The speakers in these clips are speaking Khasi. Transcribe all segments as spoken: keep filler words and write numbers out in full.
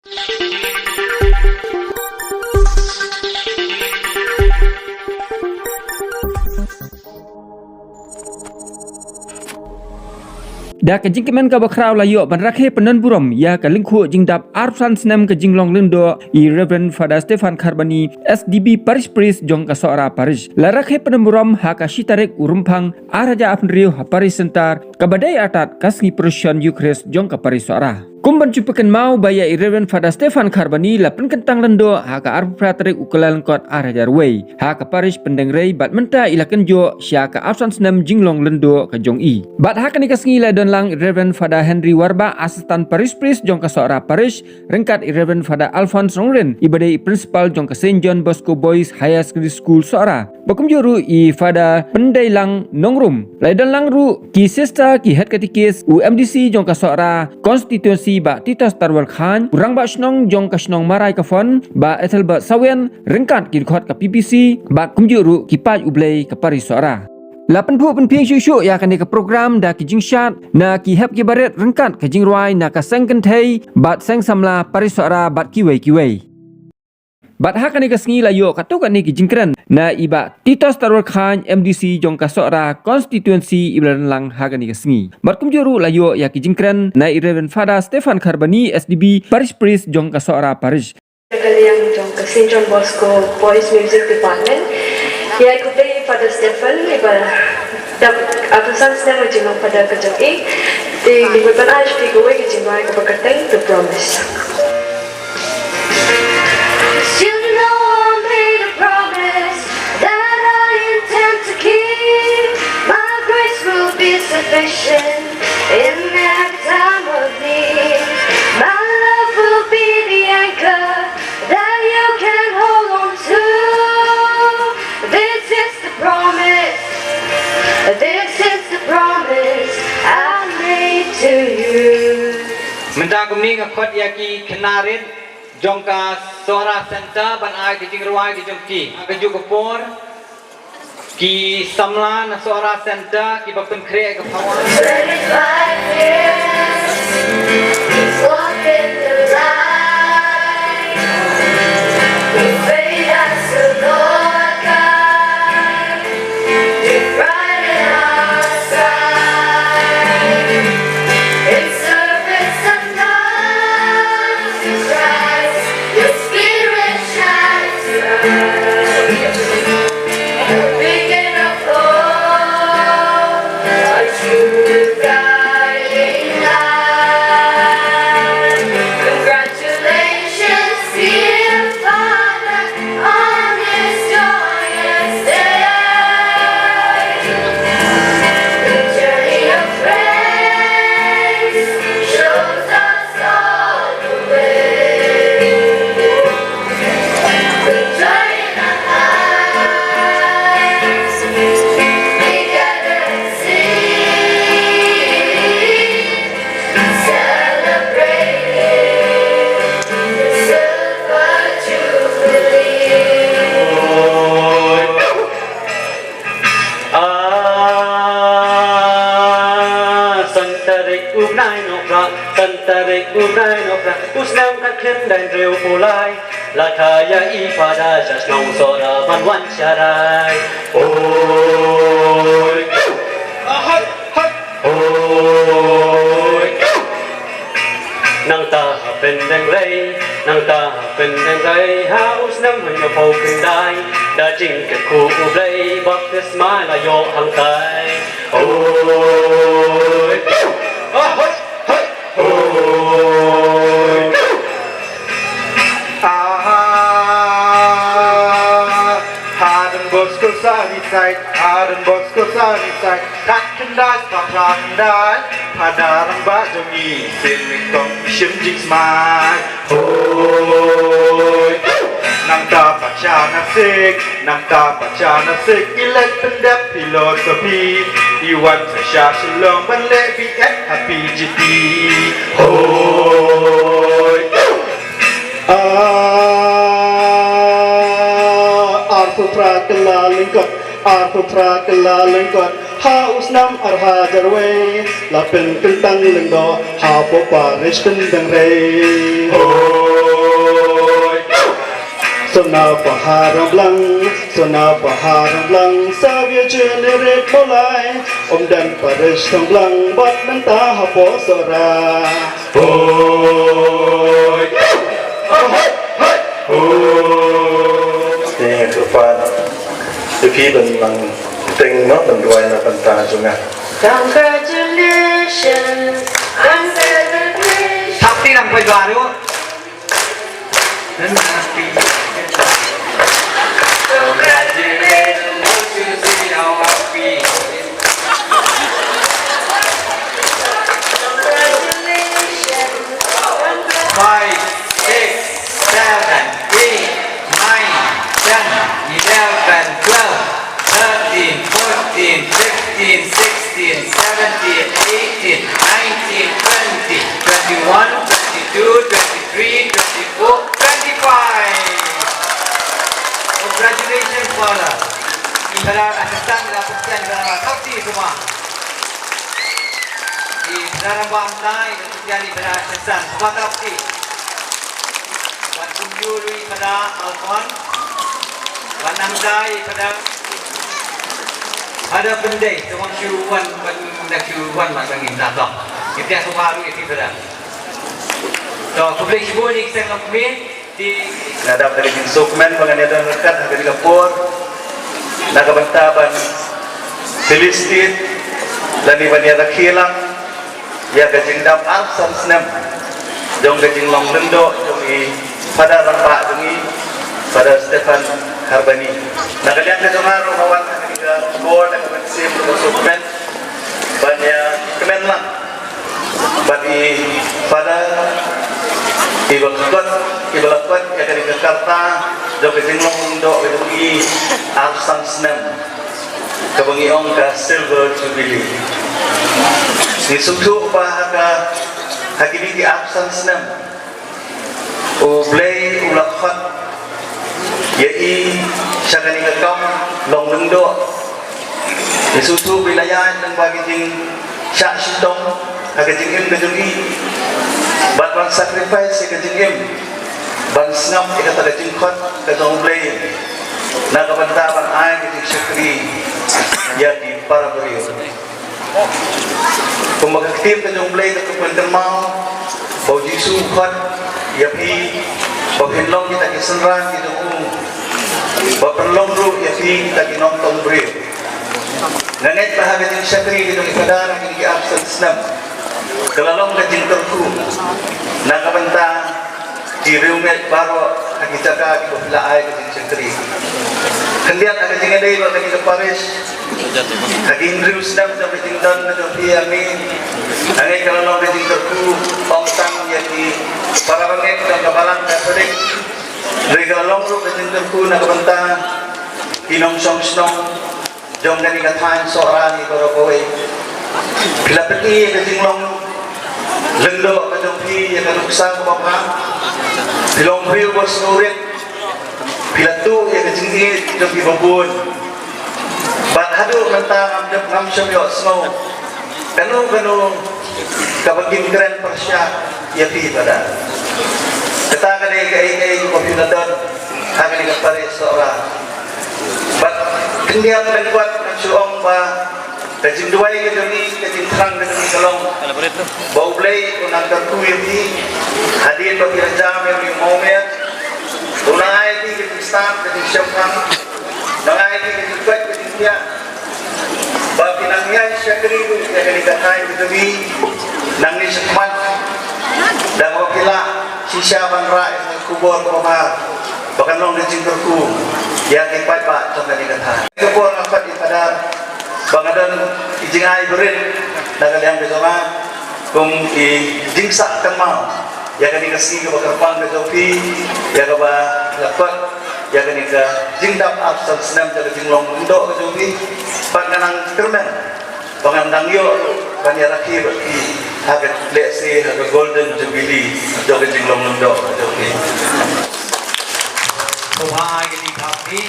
Da ka jingkmen kaba khraw la ïoh ban rakhe pynban burom ïa ka lyngkhuh jingdap arphew san snem ka jinglong lyngdoh i Reverend Father Stephan Kharbani, S D B Parish Priest jong ka Sohra Parish. La rakhe pynban burom ha ka shi tarik u Rymphang ar hajar arphew hynriew ha Parish Centre, kaba dei artat ka sngi procession Eucharist jong ka Parish Sohra. Kum ban shu pynkynmaw ba ïa i Reverend Father Stephan Kharbani la pynkyntang lyngdoh ha ka arphew phra tarik u Kyllalyngkot ar hajar wei ha ka Parish Pyndengrei, bad mynta i la kynjoh sha ka arphew san snem jinglong lyngdoh ka jong i. Bad ha kane ka sngi la don lang i Reverend Father Henry Warbah, Assistant Parish Priest jong ka Sohra Parish, ryngkat i Reverend Father Alphonse Rongrin, iba dei i Principal jong ka Saint John Bosco Boys Higher Secondary School Sohra, bad kumjuh ruh i Father Pyndeilang Nongrum. La don lang ruh ki sister, ki head catechist, u M D C jong ka Sohra Constituency Bah Titos Tarwar Khan, u Rangbah Shnong jong ka shnong Marai Kafon Bah Ethelbert Sawian, ryngkat ki dkhot ka P P C, bad kumjuh ruh ki paid U Blei ka Parish Sohra. La pynphuh pynphieng shuh shuh ïa kane ka program da ki jingshad na ki hep ki barit ryngkat ka jingrwai na ka Seng Kynthei bad Seng Samla Parish Sohra bad kiwei kiwei. Bad ha kane ka sngi la ïoh katto katne ki jingkren na i Bah Titos Tarwar Khan, M D C jong ka Sohra Constituency, iba la don lang ha kane ka sngi. Bad kumjuh ruh la ïoh ïa ki jingkren na i Reverend Father Stephan Kharbani, S D B Parish Priest jong ka Sohra Parish. Ka liang jong ka Saint John Bosco Boys Music Department. Ïa, khublei Father Stephan, iba dap arphew san snem jinglong Father ka jong i. Te ngin ïa ban ai sha phi kawei ka jingrwai kaba kyrteng The Promise. You know I made a promise that I intend to keep. My grace will be sufficient in every time of need. My love will be the anchor that you can hold on to. This is the promise. This is the promise I made to you. Mynta kumne nga khot ïa ki khynnah rit jong ka Sohra Center ban ai ki jingrwai ki jong ki. Ha kajuh ka por, ki samla na Sohra Center kiba pynkhreh ka power. Your spirit shines bright. Picking up all our true guiding light. Congratulations, dear Father, on this joyous day. The journey of praise shows us all the way. We join our hearts, we gather and sing, celebrating the silver jubilee. Ah, san tarik u bnai Nohprah, san tarik u bnai Nohprah, u snem khatkhyndai hynriewphew lai. La kha ïa i Father sha shnong Sohra ban wan sharai. Oi. Ahoi, hoi. Oi. Nangta ha Pyndengrei, nangta ha Pyndengrei, ha u snem hynñiewphew khyndai, da jingkyrkhu U Blei baptisma la ïoh hangtai. Oi. Ahoi, hoi. Oi. Aha. Ha Don Bosco Sunnyside, ha Don Bosco Sunnyside. Khatkhyndai spah phra khyndai, Father rangbah jong ngi, Saint Malcolm i shim jingsmai. Hoi. Nangta pat sha Nasik, nangta pat sha Nasik, i leit pyndep philosophy, i wan sa sha Shillong ban leh B Ed ha P G T. Hoi. Ah, arphew phra Kyllalyngkot, arphew phra Kyllalyngkot, Ha u snem ar hajar wei la pynkyntang Lyngdoh hapoh parish Pyndengrei. Sona Pahar Rangblang, Sona Pahar Rangblang, Xavier Generate Mawlai, Umden Parish Rangblang bad mynta hapoh Sohra. Te rupa ipi ban mang teng no ban duai na bynta jong nga. Congratulations, congratulations. Sakti nang poi baru. Five, six, seven, eight, nine, ten, eleven, twelve, thirteen, fourteen, sixteen, sixteen, seventeen, eighteen, nineteen, twenty, twenty-one, twenty-two, twenty-three, twenty-four, twenty-five. Congratulations, Father. Ibarat asistan, ibarat asistan, ibarat saksi semua. Ibarat bangsa, ibarat asistan, semua saksi. Wan kumjuh ïa i Father Alphonse. Wan nang da i Father. Father Pynde, to wan shu wan, wan, wan shu wan, wan, wan, wan, wan. Ïa phi sngewbha ruh ïa phi Father. To, khublei shibun ïa ki seng nongkmie, ki. Nga dap da ka jingsngewkmen ba ngan ïadon ryngkat ha kane ka por. Na ka bynta ban felicitate lane ban ïarakhe lang ïa ka jingdap arphew san snem jong ka jinglong lyngdoh jong i Father rangbah jong ngi, Father Stephan Kharbani. Na ka liang ka jong nga ruh nga wan ha kane ka por da ka mynsiem da ka sngewkmen ban ïakmen lang bad i Father iba kot, iba la kot ïa kane ka karta jong ka jinglong lyngdoh ka jong i arphew san snem. Kaba ngi ong ka Silver Jubilee. Ngi sngewthuh ba ha ka, ha kine ki arphew san snem, U Blei u la khot ïa i sha kane ka kam long lyngdoh. Ngi sngewthuh ba i la ïaid lyngba ki jingshah shitom ha ka jingim ka jong i. Bad ban sacrifice ïa ka jingim ban sngap ïa kata ka jingkhot ka jong U Blei na ka bynta ban ai ka jingshakri ïa ki para briew. Kumba ka ktien ka jong U Blei ka pynkynmaw ba U Jisu u khot ïa phi ba phin long kita ki synran ki jong u, ba phin long ruh ïa phi kita ki nongtong briew. Nga ngeit ba ha ka jingshakri ka jong i Father ha kine ki arphew san snem ka la long ka jingkyrkhu na ka bynta ki riewngeit baroh ha ki jaka kiba phi la ai ka jingshakri. Khyndiat ha ka jingïadei bad kane ka parish ha ki hynriew snem jong ka jingdon ka jong phi ïa ngi, nga ngeit ka la long ka jingkyrkhu ym tang ïa ki para bangeit jong ka Balang Katholik, hynrei ka la long ruh ka jingkyrkhu na ka bynta ki nongshong shnong jong kane ka thaiñ Sohra hi baroh kawei. Phi la pyni ïa ka jinglong lyngdoh ka jong phi ïa ka nuksa kaba bha. Phi long briew ba sngewrit. Phi la tuh ïa ka jingïeit jong phi ba bun. Bad haduh mynta ngam dep ngam shym ïohsngew kano kano kaba kin kren pyrshah ïa phi Father. Kata ka dei kaei kaei kaba phi la don ha kane ka parish Sohra. Bad khyndiat lyngkot ngan shu ong ba ka jingduwai ka jong ngi, ka jingthrang ka jong ngi ka long ba U Blei un nang kyrkhu ïa phi hadien ba phi la jam ïa u mawmiat. Un nang ai phi ka jingstad, ka jingshemphang. Nang ai phi ka jingkoit ka jingkhiah ba phi nang ïai shakri ruh ïa kane ka thaiñ ka jong ngi nangne shakhmat. Da kaba phi lah shisha ban rah ïa ka khubor kaba bha ba kan long ka jingkyrkhu ïa ki paidbah jong kane ka thaiñ. Ka por nga pat i Father ba nga don i jingai barit na ka liang ka jong nga kum i jingsah kynmaw ïa kane ka sngi kaba kyrpang ka jong phi, ïa kaba la kot ïa kane ka jingdap arphew san snem jong ka jinglong lyngdoh ka jong phi. Bad nga nang kyrmen ba ngan nang ïoh ban ïarakhe bad phi ha ka lehse ha ka Golden Jubilee jong ka jinglong lyngdoh ka jong phi. Khublei ïa ki party.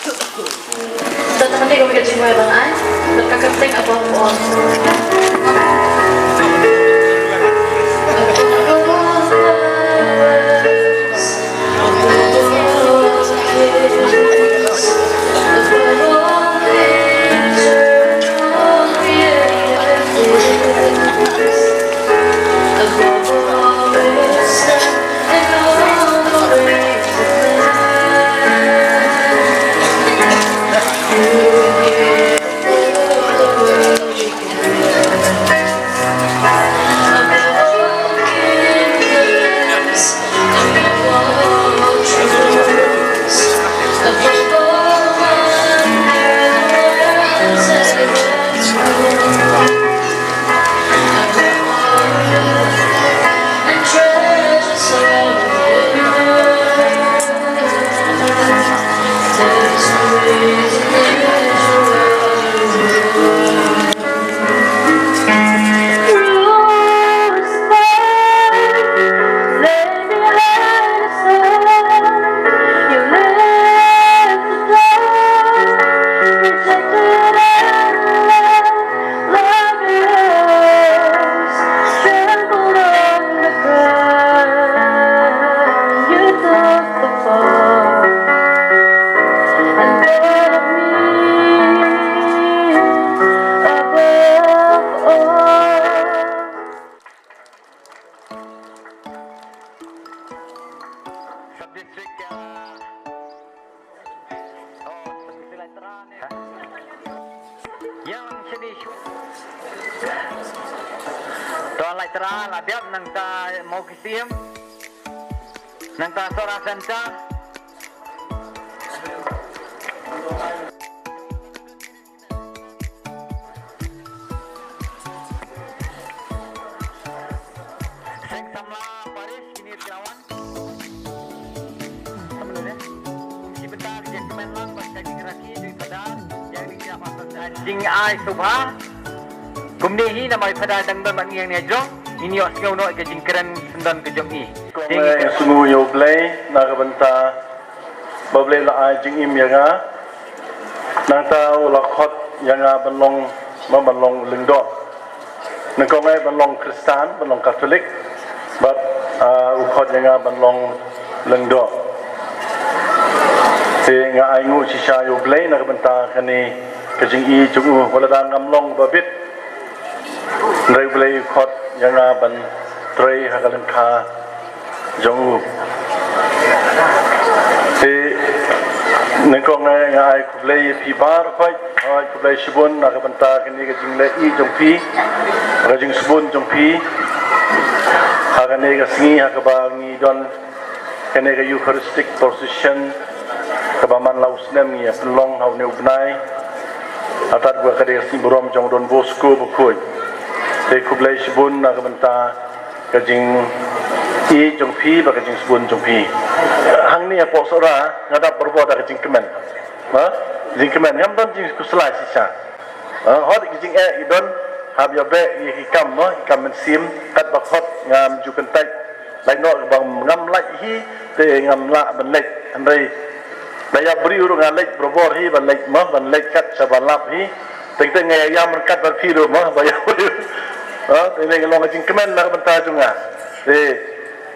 Tang kane ka jingmut ba ngan ai, da ka kyrteng Above All. Sub-district, uh, oh, sub-district Laitran, eh. Yang sini. To Laitran, la dep nangta Mawkyrwat. Nangta Sohra Centre. Seng samla parish kine ki la wan. Ki bynta ki jingkmen lang bad ka jingrakhe jingpadar ïa kine ki la wan. Jingai sngewbha. Kumne hi namar i Phadar dang don bad ngi hangne ha jrong. Ngin ïohsngew noh ïa ka jingkren syndon ka jong i. Kong, eh, sngew ïa U Blei na ka bynta ba U Blei la ai jingim ïa nga. Nangta u la khot ïa nga ban long, ban long lyngdoh. Nyngkong eh ban long Khristan, ban long Katholik, bad, ah, u khot ïa nga ban long lyngdoh. Te nga ai nguh shisha ïa U Blei na ka bynta kane ka jingi jong u, wat la dang ngam long ba bit. Hynrei U Blei u khot ïa nga ban trei ha ka lyngkha jong u. Te nyngkong eh nga ai khublei ïa phi baroh, ai khublei shibun na ka bynta kane ka jingleh ïeit jong phi, ka jingsbun jong phi ha kane ka sngi ha kaba ngi don kane ka Eucharistic Procession kaba man la u snem ngi ïa pynlong ha une u bnai. Hatat ba ka dei ka sngi burom jong Don Bosco Bakhuid. Te khublei shibun na ka bynta ka jingïeit jong phi bad ka jingsbun jong phi. Hangne hapoh Sohra nga dap barabor da ka jingkmen. Ha? Jingkmen ngam don jingkhuslai shisha. Ha, hot ki jingeh i don hap ïa beh ïa ki kam, mo, ki kam mynsiem, katba khot ngam ju kyntait. Lait noh ba ngam lait hi te ngam lah ban leit. Hynrei la ïa briew ruh nga leit barabor hi ban leit, mo, ban leit kat shaba lap hi. Te te nga ïa ïam ryngkat bad phi ruh, mo, ba ïa briew. Ha, te ne ka long ka jingkmen na ka bynta jong nga. Te,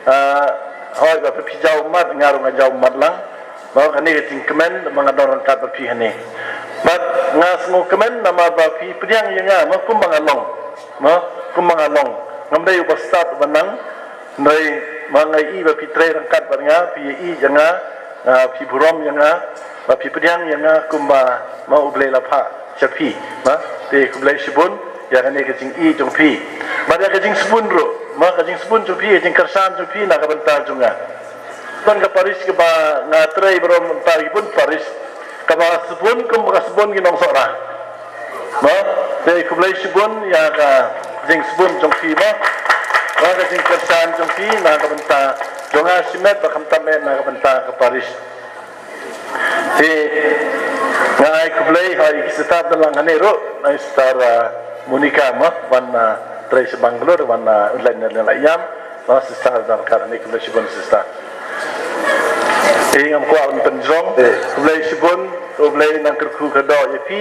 ah, hoi ba phi jaw ummat nga ruh nga jaw ummat lang. Ba kane ka jingkmen ba nga don ryngkat bad phi hangne. Bad nga sngewkmen namar ba phi pdiang ïa nga, mo, kumba nga long. Mo, kumba nga long. Ngam dei uba stad uba nang. Hynrei ma nga i ba phi trei ryngkat bad nga, phi ïeit ïa nga, ah, phi burom ïa nga, ba phi pdiang ïa nga kumba ma U Blei la phah sha phi. Mo, te khublei shibun ïa kane ka jingïeit jong phi. Bad ïa ka jingsbun ruh, mo, ka jingsbun jong phi, ka jingkyrshan jong phi na ka bynta jong nga. Don ka parish kaba nga trei baroh mynta ki bun parish. Kaba sbun kum ka sbun ki nong Sohra. Mo, te khublei shibun ïa ka jingsbun jong phi, mo. Mo, ka jingkyrshan jong phi na ka bynta jong nga shimet bad khamtam eh na ka bynta ka parish. Te nga ai khublei ha i ki sister don lang hangne ruh, na i sister, ah, Monica, mo, wan, ah, trei sha Bangalore, wan, ah, online na la ïam. Mo, sister don ka, ne khublei shibun sister. Te ngam kwah ban pynjrong. Te U Blei shibun, U Blei nang kyrkhu kyrdoh ïa phi,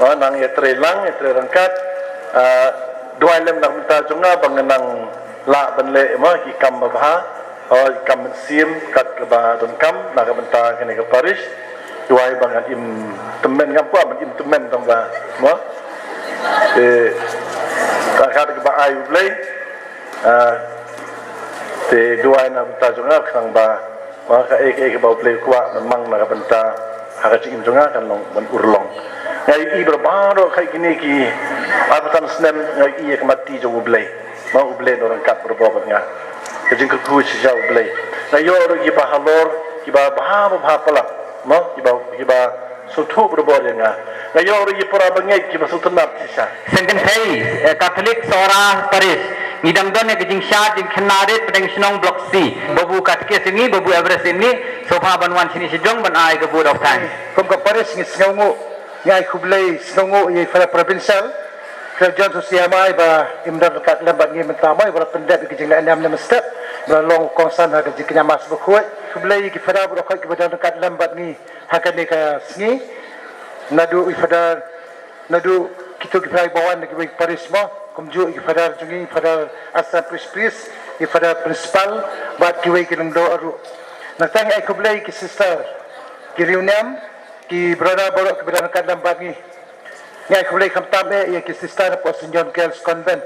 ah, nang ïatrei lang, ïatrei ryngkat. Ah, duwai lem na ka bynta jong nga ba nga nang lah ban leh, mo, ki kam babha, oh, ki kam mynsiem, kat kaba donkam na ka bynta kane ka parish. Duwai ba ngan im tymmen, ngam kwah ban im tymmen tang ba, mo. Te, tang kat kaba ai U Blei. Ah, te duwai na bynta jong nga khnang ba, ba kaei kaei kaba U Blei u kwah ban mang na ka bynta ha ka jingim jong nga kan long ban urlong. Nga ïohi ba baroh kine ki arphew san snem nga ïohi ïa ka mati jong U Blei. Mo, U Blei u don ryngkat barabor bad nga. Ka jingkyrkhu shisha U Blei. Nga ïoh ruh kiba halor, kiba bha, bha palat. Mo, kiba, kiba sngewthuh barabor ïa nga. Nga ïoh ruh ïa para bangeit kiba sngewtynnat shisha. Seng Kynthei, eh, Catholic Sohra Parish. Ngi dang don ïa ka jingshad jingkhynnah rit pdeng shnong Block C. Babu Katekis jong ngi, Babu Everest jong ngi, sngewbha ban wan shane shajrong ban ai ka vote of thanks. Kum ka parish ngi sngewnguh, ngi ai khublei sngewnguh ïa i Father Provincial, Father John Susiamai ba im don ryngkat lem bad ngi mynta mo, ba la pyndep ïa ka jingleh niam lem step, ba la long u kongsan ha ka jingkñia Mass bakhuid. Khublei ïa ki Father baroh khoit kiba don ryngkat lem bad ngi ha kane ka sngi. Naduh i Father, naduh kito ki Father ba wan na kiwei ki parish mo, kumjuh i Father jong ngi, Father Assistant Parish Priest, i Father Principal, bad kiwei ki lyngdoh ruh. Nangta ngi ai khublei ki sister, ki riewniam, ki brother baroh kiba don ryngkat lem bad ngi. Ngi ai khublei khamtam eh ïa ki sister hapoh Saint John Girls Convent,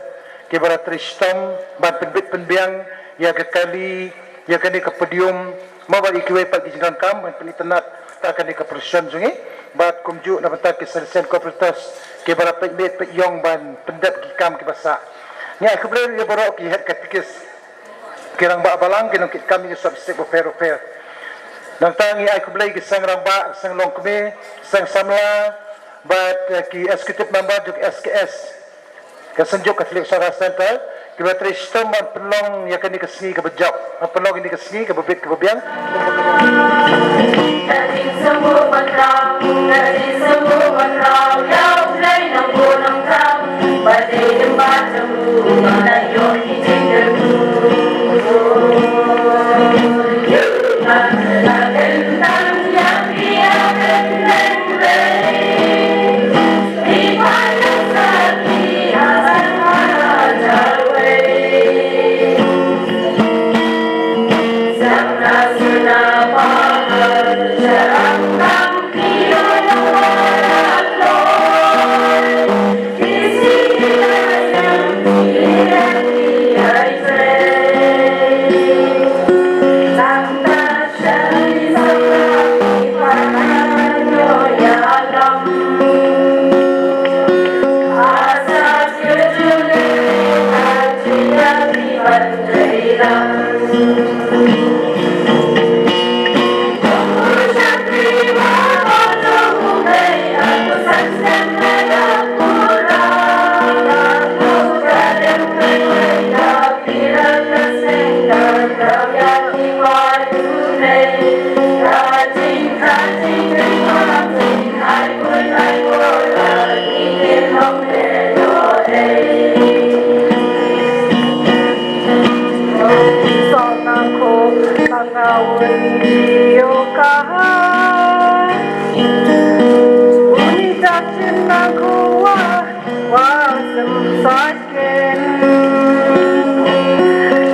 kiba la trei shitom ban pynbit pynbiang ïa ka kali, ïa kane ka podium, mo, bad ïa kiwei pat ki jingdonkam ban pynitynnad ïa kane ka procession jong ngi, bad kumjuh na bynta ki Salesian cooperators kiba la peit miet peit ïong ban pyndep ki kam kiba sah. Ngi ai khublei ruh ïa baroh ki head katekis, ki rangbah balang, ki nongkitkam ïa ki sub-district bapher bapher. Nangta ngi ai khublei ki seng rangbah, seng longkmie, seng samla, bad, eh, ki executive member jong S K S, ka Saint John Catholic Sohra Centre, kiba trei shitom ban pynlong ïa kane ka sngi kaba jop, ban pynlong ïa kane ka sngi kaba bit kaba biang.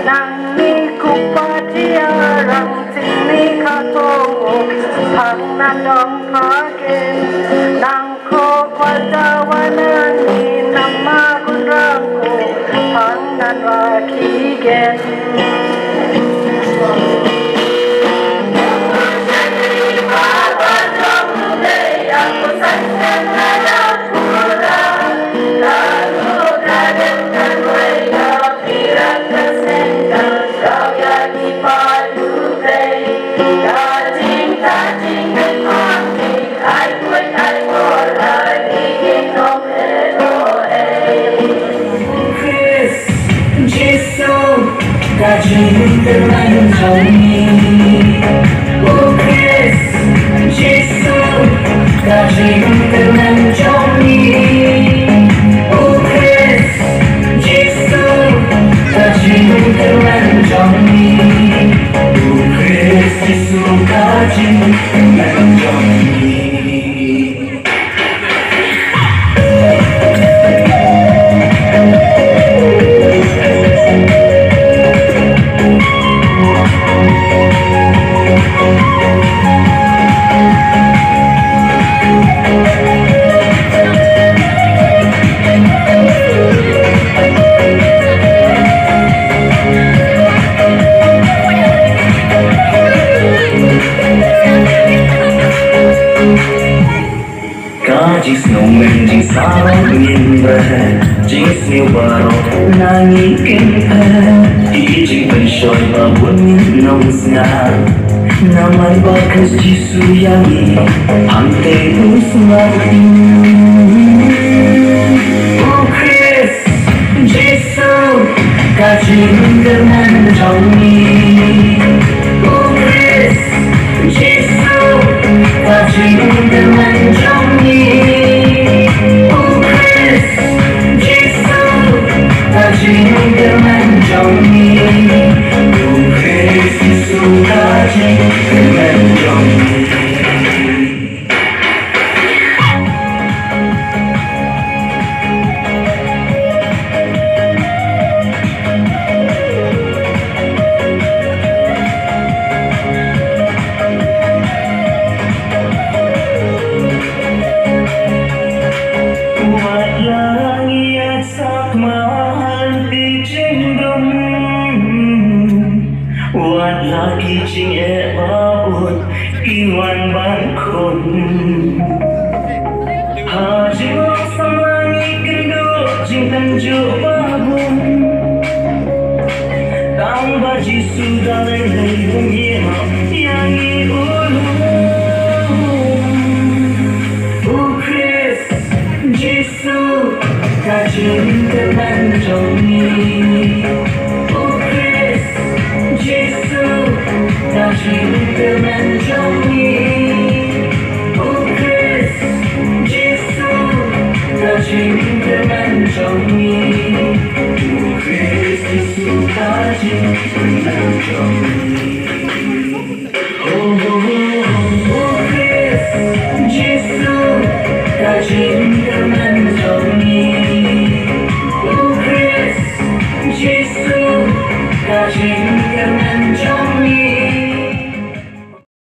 Nangni kupatia rang tingni katong, hang nan dong phagen. Nang ko kwata wanani nama gunrang ko, hang nan wa kigen. Ka jingkyrmen jong ngi, U Khrist Jisu, ka jingkyrmen jong ngi. U Khrist Jisu, ka jingkyrmen jong ngi. U Khrist Jisu, ka Ka jingsngew mynjingisynei ngin bret, jingsngew baroh na ngi kin bret. Ki jingpynshoi ba bun ngin ym sngap, namar ba Khrist Jisu ïa ngi hangtei u sngap. U Khrist Jisu, ka jingkyrmen jong ngi. U Khrist Jisu, ka jingkyrmen jong ngi. U Khrist Jisu, ka jingkyrmen jong ngi. U Khrist Jisu, ka jingkyrmen jong ngi. Wat la ngi ïaid sakma ha ki jingdum, wat la ki jingeh ba bun ki wan ban khun. Ha jinglong samla ngi kynduh jingtynjuh ba bun. Tang ba Jisu da lei lei um ïehnoh ïa ngi u lum. U Khrist Jisu, ka jingkyrmen jong ngi. U Khrist Jisu, ka jingkyrmen jong ngi. U Khrist Jisu, ka jingkyrmen jong ngi. U Khrist Jisu, ka jingkyrmen jong ngi.